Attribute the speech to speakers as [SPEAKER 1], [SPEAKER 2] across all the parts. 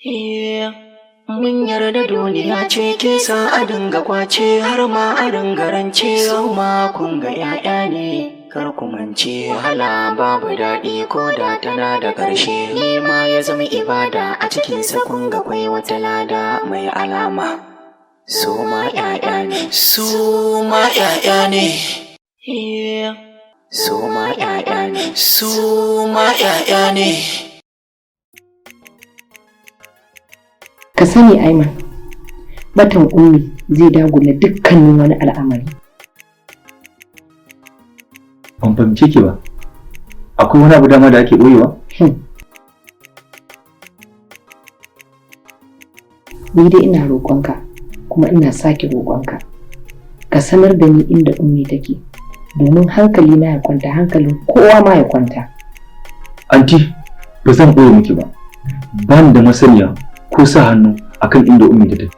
[SPEAKER 1] Mun yarda duniya ce ke sa a dinga kwace har ma a dinga rance, su ma kun ga 'ya'ya ne. Kar ku mance wahala babu daɗi ko da tana da ƙarshe. Nema ya zama ibada, a cikinsa kun ga kwai wata lada mai alama. Su ma 'ya'ya ne, su ma 'ya'ya ne. Su ma 'ya'ya ne, su ma 'ya'ya ne.
[SPEAKER 2] Ka sani Aiman, batan Ummi zai dagula dukkanin wani al'amari.
[SPEAKER 3] Ban fahimce ki ba. Akwai wani abu dama da ake ɓoyewa?
[SPEAKER 2] Ni dai ina roƙonka, kuma ina sake roƙonka. Ka sanar da ni inda Ummi take, domin hankali na ya kwanta, hankalin kowa ma ya kwanta.
[SPEAKER 3] Anti, ba zan ɓoye miki ba. Ba ni da masaniya ko sa hannu akan inda Ummi ta tafi.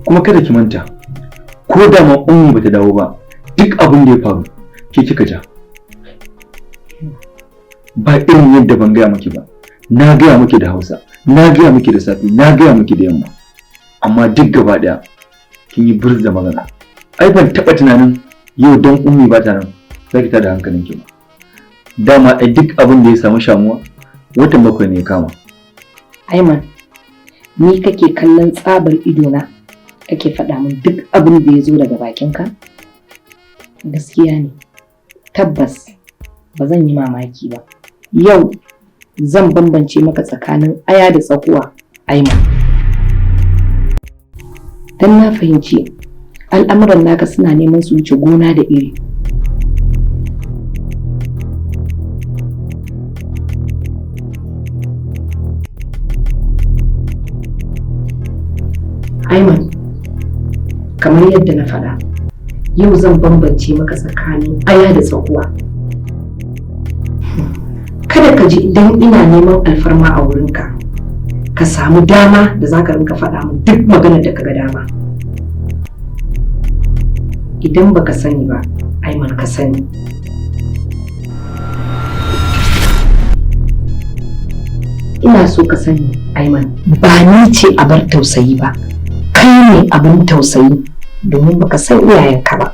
[SPEAKER 3] Kuma kada ki manta, ko da ma Ummi bata dawo ba, duk abin da ya faru ke kika ja. Ba irin yadda ban gaya miki ba. Na gaya miki da Hausa, na gaya miki da safe, na gaya miki da yamma. Amma duk gaba ɗaya kin yi burz da magana. Ai ban taɓa tunanin yau don Ummi ba ta nan za ki tada hankalinki ba. Dama ai duk abin da ya samu shamuwa watan 7 ne ya kama.
[SPEAKER 2] Aiman, ni kake kallon tsabar idona kake faɗa min duk abin da ya zo daga bakinka? Gaskiya ne, tabbas ba zan yi mamaki ba. Yau zan bambance maka tsakanin aya da tsakuwa, Aiman. Don na fahimci al'amuran naka suna neman su wuce gona da iri. Aiman, kamar yadda na faɗa, yau zan bambance maka tsakanin aya da tsakuwa. Kada ka ji idan ina neman alfarma a wurinka, ka samu dama da za ka rinka faɗa min duk maganar da ka ga dama. Idan baka sani ba, Aiman, ka sani. Ina so ka sani, Aiman, ba ni ce abar tausayi ba. Kai ne abin tausayi domin baka san iyayenka ba.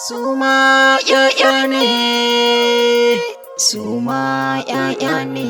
[SPEAKER 1] Su ma 'ya'ya ne, su ma 'ya'ya ne.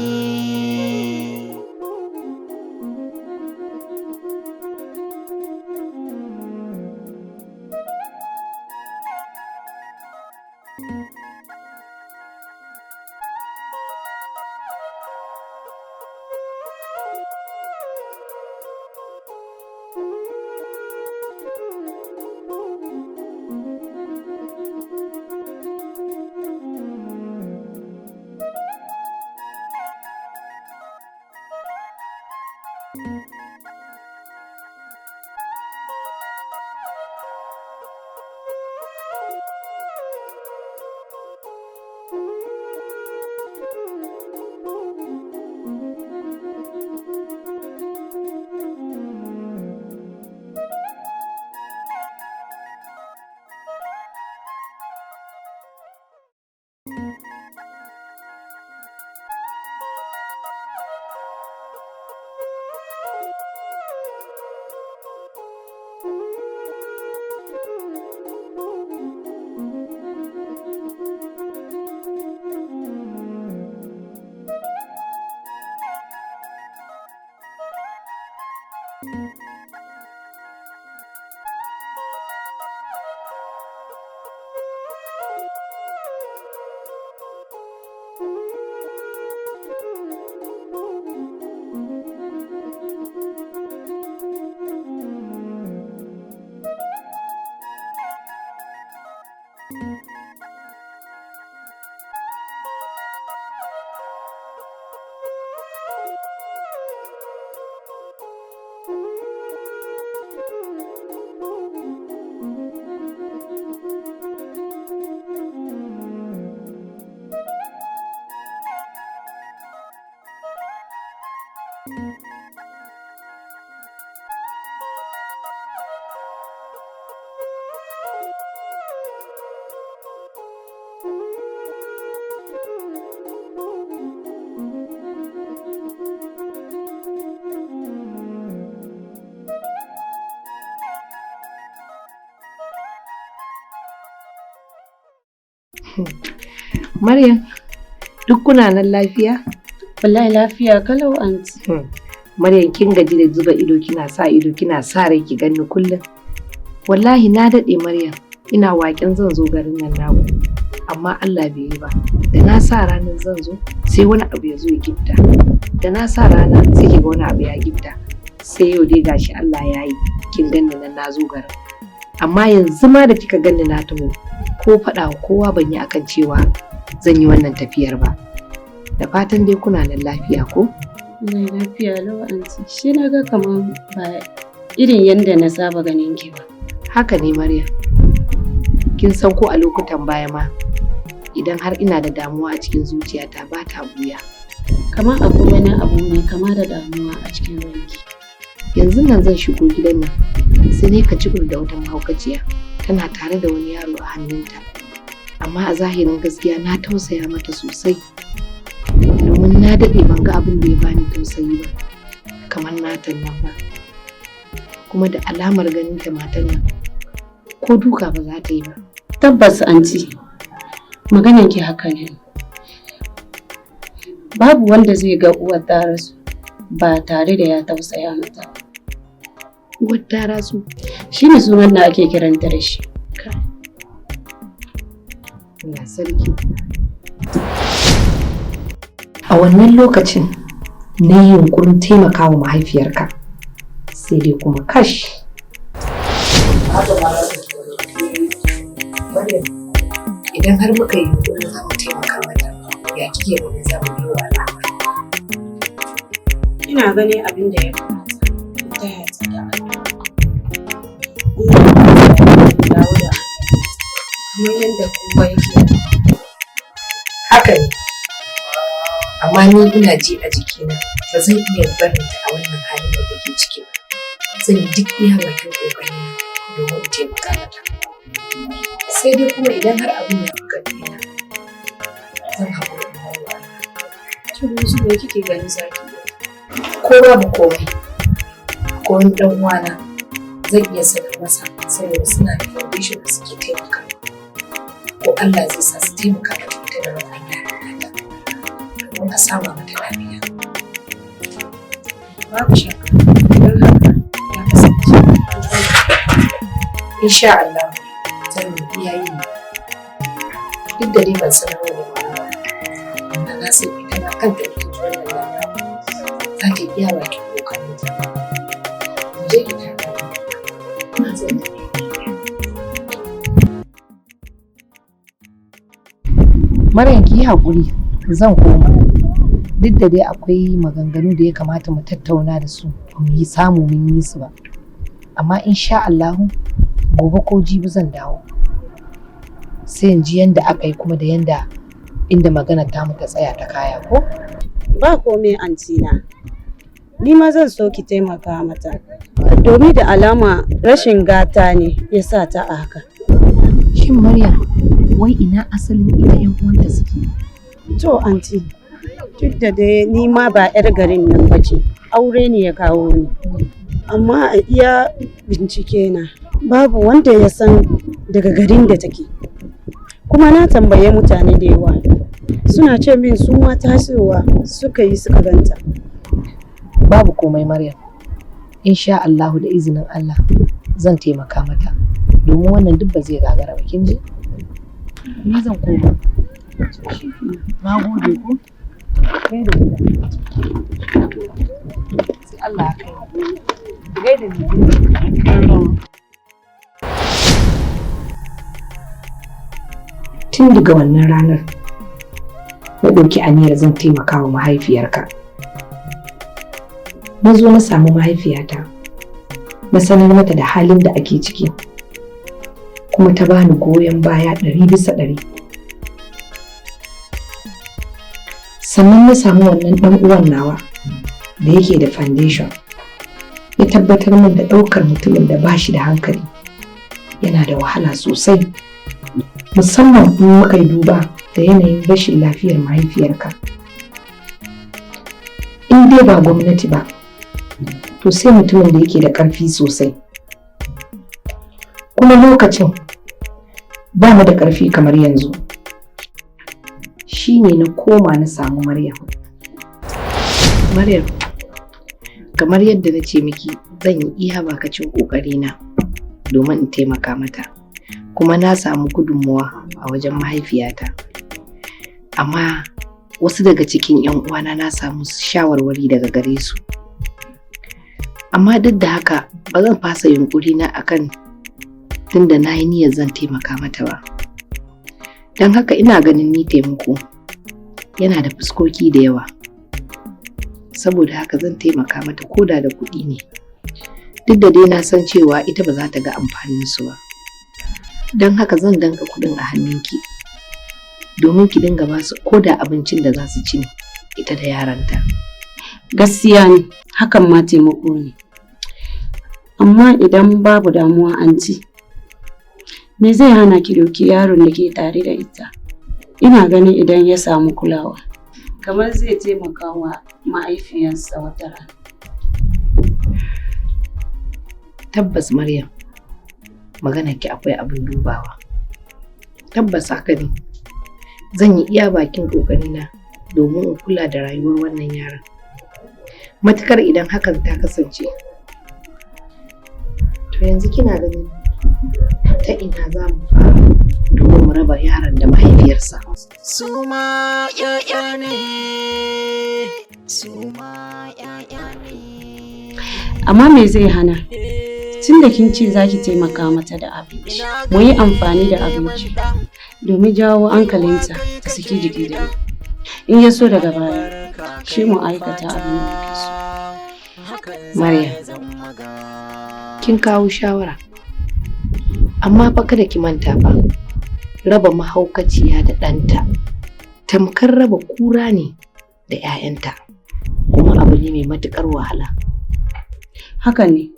[SPEAKER 2] Maryam, duk kuna nan lafiya?
[SPEAKER 4] Wallahi lafiya kalau, anti.
[SPEAKER 2] Maryam, kin gaji da zuba ido kina sa ido kina sa rai ki ganni kullum. Wallahi na daɗe, Maryam, ina waƙen zan zo garin nan naku. Amma Allah bai yi ba. Da na sa ranar zan zo, sai wani abu ya zo ya gifta. Da na sa rana, sai ki ga wani abu ya gifta. Sai yau dai gashi Allah ya yi kin ganni nan na zo garin. Amma yanzu ma da kika ganni na taho, ko faɗa wa kowa ban yi akan cewa zan yi wannan tafiyar ba. Da fatan dai kuna nan lafiya ko?
[SPEAKER 4] Wallahi lafiya lau, anti. Shi na ga kamar ba irin yadda na saba ganin ki ba.
[SPEAKER 2] Haka ne, Maryam. Kin san ko a lokutan baya ma, idan har ina da damuwa a cikin zuciyata, ba ta buya.
[SPEAKER 4] Kamar akwai wani abu mai kama da damuwa a cikin ranki.
[SPEAKER 2] Yanzu nan zan shigo gidan nan, sai ne ka cikur da wata mahaukaciya tana tare da wani yaro a hannunta. Amma a zahirin gaskiya na tausaya mata sosai. Domin na daɗe ban ga abin da ya bani tausayi ba, kamar natan nan ba. Kuma da alamar ganin ta, matan nan ko duka ba za ta yi ba.
[SPEAKER 4] Tabbas anti, maganan ki haka ne. Babu wanda zai ga uwar ta rasu ba tare da ya tausaya mata.
[SPEAKER 2] Uwar ta rasu.
[SPEAKER 4] Shi ne sunan da ake kiranta da shi.
[SPEAKER 2] Allah sarki. A wannan lokacin na yi yunƙurin taimakawa mahaifiyarka, sai dai kuma kash. Maryam, idan har muka yi yunƙurin za mu taimaka mata, ya kike ganin za mu yi wa al'amarin?
[SPEAKER 4] Ina ganin abin da ya kamata mu taya ta da addu'a. Allah ya dawo da kamar yadda kowa yake.
[SPEAKER 2] Haka ne. Amma ni ina ji a jikina ba zan iya barin ta a wannan halin da take ciki ba. Zan yi duk iya bakin ƙoƙarina domin in taimaka mata. Sai dai kuma idan har abin ya fi ƙarfina, zan haƙura in bar wa Allah.
[SPEAKER 4] To, yanzu me kike ganin zaki yi?
[SPEAKER 2] Ko babu komai, ko wani ɗan uwana zan iya sanar masa, saboda suna da foundation da suke taimaka. Ko Allah zai sa su taimaka mata ita da wannan yaran nata domin a sama mata lafiya.
[SPEAKER 4] Babu shakka. Idan haka ya kasance,
[SPEAKER 2] Insha Allah zan yi iya yi, duk da dai ban sanar da mama ba, amma na san ita ma kanta da ta ji wannan labarin za ta iya bakin kokarinta. Mu je ki taka ni. Na zan tafi. Maryam, ki yi haƙuri, zan koma. Duk da dai akwai maganganu da ya kamata mu tattauna da su, ba mu yi samu mun yi su ba. Amma insha Allahu gobe ko jibi zan dawo. Sai in ji yanda aka yi kuma da yanda inda magana ta mu ta tsaya ta kaya ko?
[SPEAKER 4] Ba komai, antina. Ni ma zan so ki taimaka mata. Domin da alama rashin gata ne ya sa ta a haka.
[SPEAKER 2] Shin Maryam, wai ina asalin ita 'yan uwanta suke?
[SPEAKER 4] To anti, duk da dai ni ma ba 'yar garin nan ba ce, aure ne ya kawo ni. Amma a iya bincike na, babu wanda ya san daga garin da take. Kuma na tambaye mutane da yawa, suna ce min su ma tasowa suka yi suka ganta.
[SPEAKER 2] Babu komai, Maryam. Insha Allahu, da izinin Allah zan taimaka mata. Domin wannan duk ba zai gagara ba, kin ji? Ni zan koma. Na gode ko? Gaida gida. Sai Allah ya kai mu. Gaida ni. Tun daga wannan ranar na ɗauki aniyar zan taimaka wa mahaifiyarka. Na zo na samu mahaifiyata, na sanar mata da halin da ake ciki, kuma ta bani goyon baya 100%. Sannan na samu wannan ɗan uwan nawa da yake da foundation, ya tabbatar min da ɗaukar mutumin da ba shi da hankali yana da wahala sosai, musamman in muka yi duba da yanayin rashin lafiyar mahaifiyarka. In dai ba gwamnati ba, to sai mutumin da yake da ƙarfi sosai. Kuma lokacin ba mu da ƙarfi kamar yanzu. Shi ne na koma na samu Maryam. Maryam, kamar yadda na ce miki zan yi iya bakacin ƙoƙarina domin in taimaka mata. Kuma na samu gudunmawa a wajen mahaifiyata. Amma wasu daga cikin 'yan uwana na samu shawarwari daga gare su. Amma duk da haka ba zan fasa yunƙurina akan tunda na yi niyyar zan taimaka mata ba. Don haka ina ganin ni taimako yana da fuskoki da yawa. Saboda haka zan taimaka mata koda da kuɗi ne. Duk da dai na san cewa ita ba za ta ga amfanin su ba. Don haka zan danka kuɗin a hannunki domin ki dinga ba su koda abincin da za su ci ne ita da yaranta.
[SPEAKER 4] Gaskiya ne, hakan ma taimako ne. Amma idan babu damuwa anti, me zai hana ki ɗauki yaron da ke tare da ita? Ina ganin idan ya samu kulawa, kamar zai taimaka wa mahaifiyarsa wata rana.
[SPEAKER 2] Tabbas Maryam, maganarki akwai abin dubawa. Tabbas haka ne. Zan yi iya bakin ƙoƙarina domin in kula da rayuwar wannan yaron. Matukar idan hakan ta kasance. To yanzu kina ganin ta ina za mu fara domin mu raba yaron da mahaifiyarsa.
[SPEAKER 1] Su ma ‘ya'ya ne, su ma ‘ya'ya ne.
[SPEAKER 4] Amma me zai hana? Tun da kin ce za ki taimaka mata da abinci, mu yi amfani da abinci domin jawo hankalinta ta saki jiki da ni. In ya so daga baya, shi mu aikata abin da muke so.
[SPEAKER 2] Maryam, kin kawo shawara. Amma fa kada ki manta fa, raba mahaukaciya da ɗanta tamkar raba kura ne da 'ya'yanta, kuma abu ne mai matuƙar wahala.
[SPEAKER 4] Haka ne,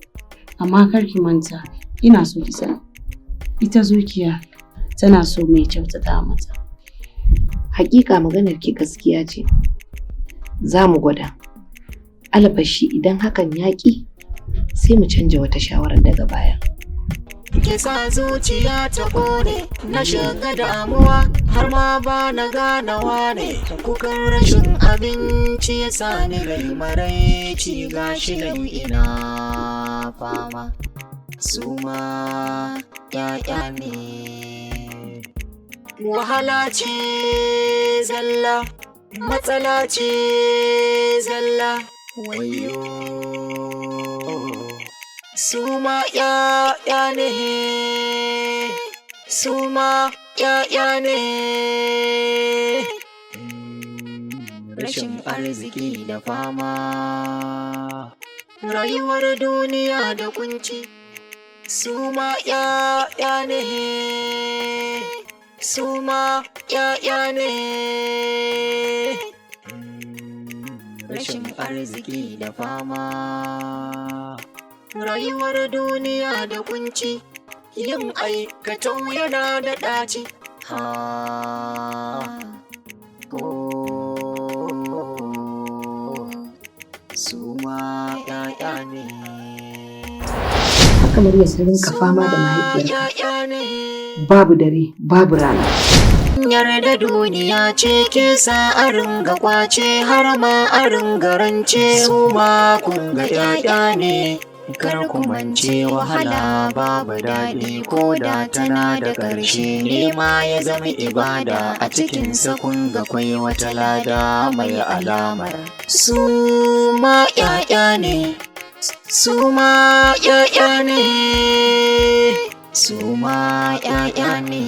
[SPEAKER 4] amma kar ki manta, ina so ki sani, ita zuciya tana so mai kyautata mata.
[SPEAKER 2] Hakika maganar ki gaskiya ce. Za mu gwada. Albashi idan hakan ya ƙi, sai mu canja wata shawarar daga baya.
[SPEAKER 1] Kisa zuciya ta ƙone, na shiga damuwa har ma ba na ganawa ne. Kukan rashin abinci ya sa ni rai maraici gashi nan ina fama. Su ma ‘ya'ya ne. Wahala ce zalla, matsala ce zalla. Wayo. Su ma ‘ya'ya ne, su ma ‘ya'ya ne. Rashin arziki da fama, rayuwar duniya da kunci. Su ma ‘ya'ya ne, su ma ‘ya'ya ne. Rashin arziki da fama. Rayuwar duniya da kunci, yin aikatau yana da ɗaci. Ha, oh, su ma ‘ya'ya ne.
[SPEAKER 2] Haka Maryam ta rinka fama da mahaifiyarka.
[SPEAKER 1] ‘Ya'ya ne.
[SPEAKER 2] Babu dare, babu rana.
[SPEAKER 1] Yarda duniya ce ke sa a ringa kwace har ma a ringa rance, su ma kun ga ‘ya'ya ne. Kar ku mance wahala babu daɗi ko da tana da ƙarshe, nema ya zama ibada a cikinsa kun ga kwai wata lada mai alamar. Su ma ‘ya'ya ne, su ma ‘ya'ya ne, su ma ‘ya'ya ne.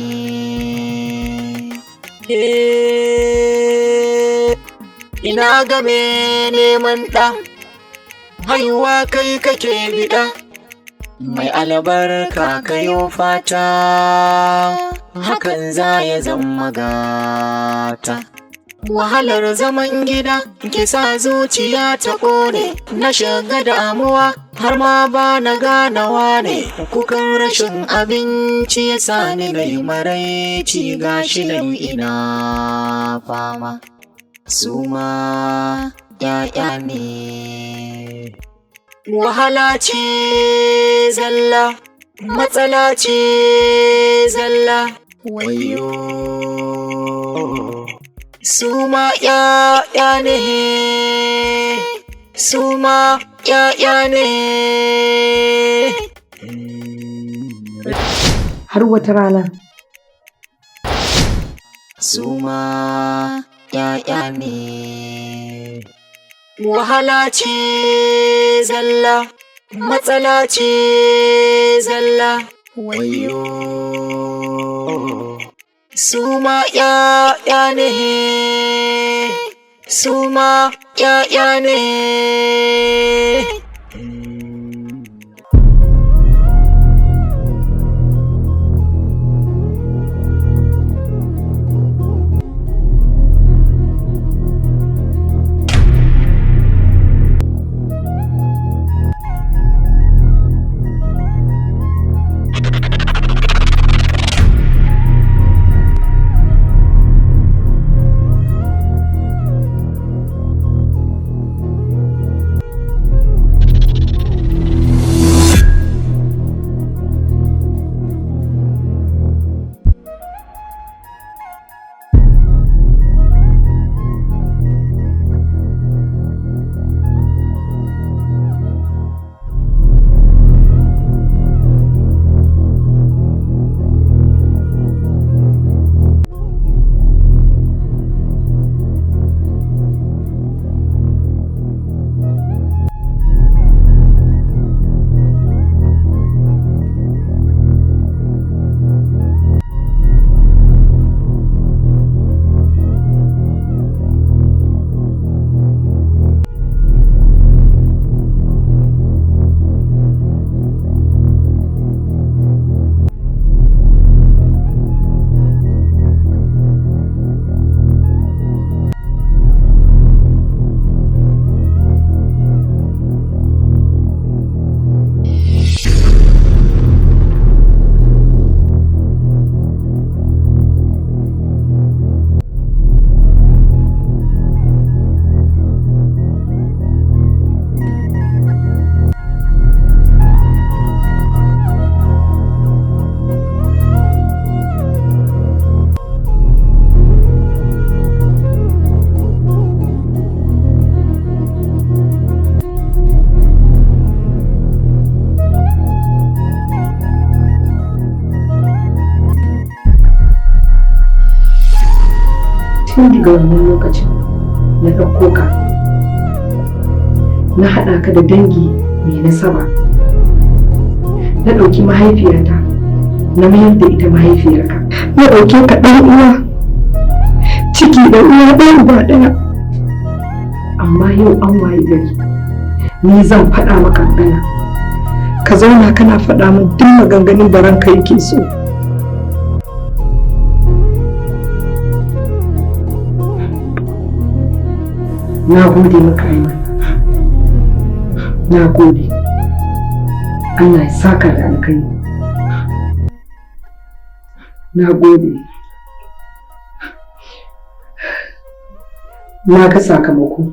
[SPEAKER 1] Ina game neman ɗa, haihuwa kai kake biɗa, mai albarka kayo fata, hakan za ya zama gata. Wahalar zaman gida ke sa zuciya ta ƙone, na shiga damuwa har ma ba na ganawa ne. Kukan rashin abinci ya sa ni na yi maraici gashi nan ina fama. Su ma ‘ya'ya ne. Wahala ce zalla, matsala ce zalla. Wayo. Su ma ‘ya'ya ne, su ma ‘ya'ya ne.
[SPEAKER 2] Har wata rana.
[SPEAKER 1] Su ma ‘ya'ya ne. Wahala ce zalla, matsala ce zalla, wayo. Su ma ‘ya'ya ne, su ma ‘ya'ya ne.
[SPEAKER 2] Tun daga wannan lokacin na ɗauko ka, na haɗa ka da dangi mai nasaba, na ɗauki mahaifiyata na mayar da ita mahaifiyarka, na ɗauke ka ɗan uwa, ciki da uwa ɗaya uba ɗaya. Amma yau an wayi gari ni zan faɗa maka magana, ka zauna kana faɗa min duk maganganun da ranka yake so. Na gode maka, Aiman. Na gode. Allah ya saka da alkhairi. Na gode. Na ga sakamako.